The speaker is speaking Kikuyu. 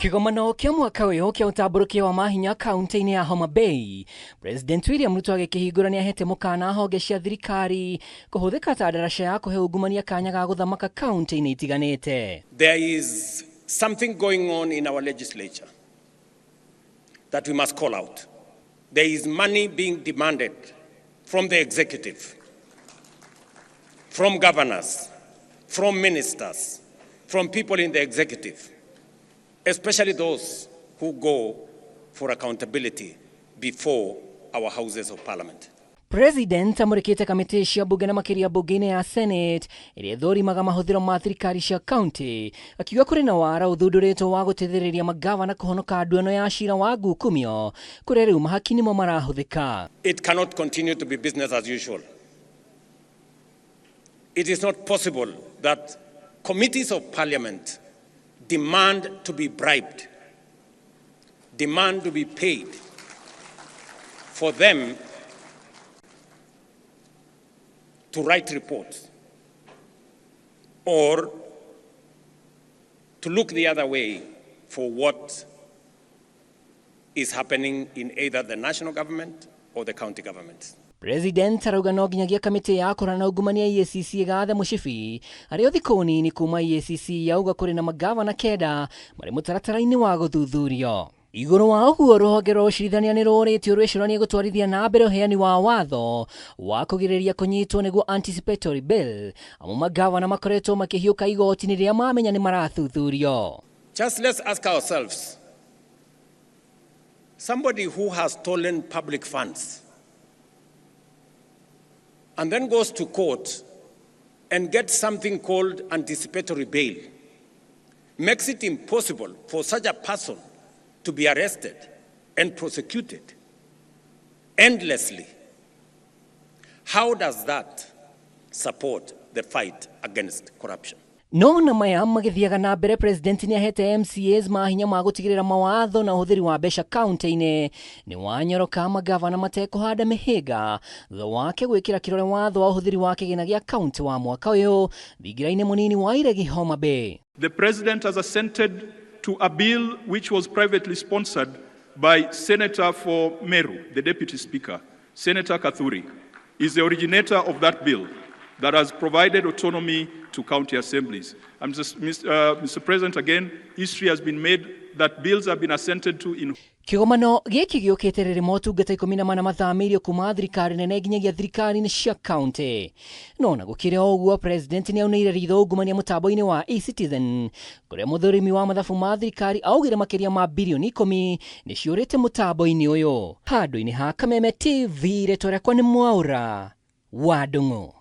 Kĩgomano kĩa mwaka ũyũ kĩa ũtambũrũkia wa mahinya kaunti-inĩ ya Homa Bay, President William Ruto agĩkĩhingũra nĩahete mũkana honge cia thirikari kũhũthĩka ta ndaraca ya kũhe ungumania kanya ga gũthamaka kaunti-inĩ itiganĩte. There is something going on in our legislature that we must call out. There is money being demanded from the executive, from governors, from ministers, from people in the executive, especially those who go for accountability before our houses of parliament. President amũrĩkĩte kamĩtĩ cia mbunge na makĩria mbunge-inĩ ya Senate ĩrĩa ĩthũrimaga mahũthĩro ma thirikari cia kaunti, akiuga kũrĩ na wara ũthundũrĩtwo wa gũteithĩrĩria magavana kũhonoka nduano ya cira wa ngukumio kũrĩa rĩu mahaki nĩmo marahũthĩka. It cannot continue to be business as usual. It is not possible that committees of parliament demand to be bribed, demand to be paid for them to write reports or to look the other way for what is happening in either the national government or the county governments. President arauga no nginyagia kamĩtĩ ya kũrana na ungumania EACC ĩgathe mũcibi arĩa thikũ nini kuma EACC yauga kũrĩ na magavana 9 marĩ mũtaratara-inĩ wa gũthuthurio. Igũrũ wa ũguo rũhonge rwa ũcirithania nĩ rũrĩtio rwĩcũranie gũtwarithia na mbere ũheani wa watho wa kũgirĩrĩria kũnyitwo nĩguo anticipatory bail, amu magavana makoretwo makĩhiũka igoti-inĩ rĩrĩa mamenya nĩ marathuthurio. Just let's ask ourselves, somebody who has stolen public funds and then goes to court and gets something called anticipatory bail, makes it impossible for such a person to be arrested and prosecuted endlessly. How does that support the fight against corruption? No na maya magĩthiaga na mbere, President nĩahete MCAs mahinya ma gũtigĩrĩra mawatho na ũhũthĩri wa mbeca kaunti-inĩ nĩ wanyoroka magavana matekũhanda mĩhĩnga thutha wake gwĩkĩra kĩrore watho wa ũhũthĩri wa kĩgĩna gĩa kaunti wa mwaka ũyũ thingira-inĩ mũnini wa Iregi Homa Bay. The President has assented to a bill which was privately sponsored by Senator for Meru, the Deputy Speaker, Senator Kathuri, is the originator of that bill that has provided autonomy to county assemblies. And Mr. President, again, history has been made that bills have been assented to in Kĩgomano gĩkĩ gĩũkĩte rĩrĩ motungata 14 mathamĩirio kuma thirikari nene nginyagia thirikari-inĩ cia kaunti. No na gũkĩrĩ o ũguo, President nĩaunĩire ritho ungumania mũtambo-inĩ wa eCitizen kũrĩa mũthũrimi wa mathabu ma thirikari augire makĩria ma birioni 10 nĩ ciũrĩte mũtambo-inĩ ũyũ. Handũ-inĩ ha Kameme TV, rĩtwa rĩakwa nĩ Mwaũra wa Ndung'u.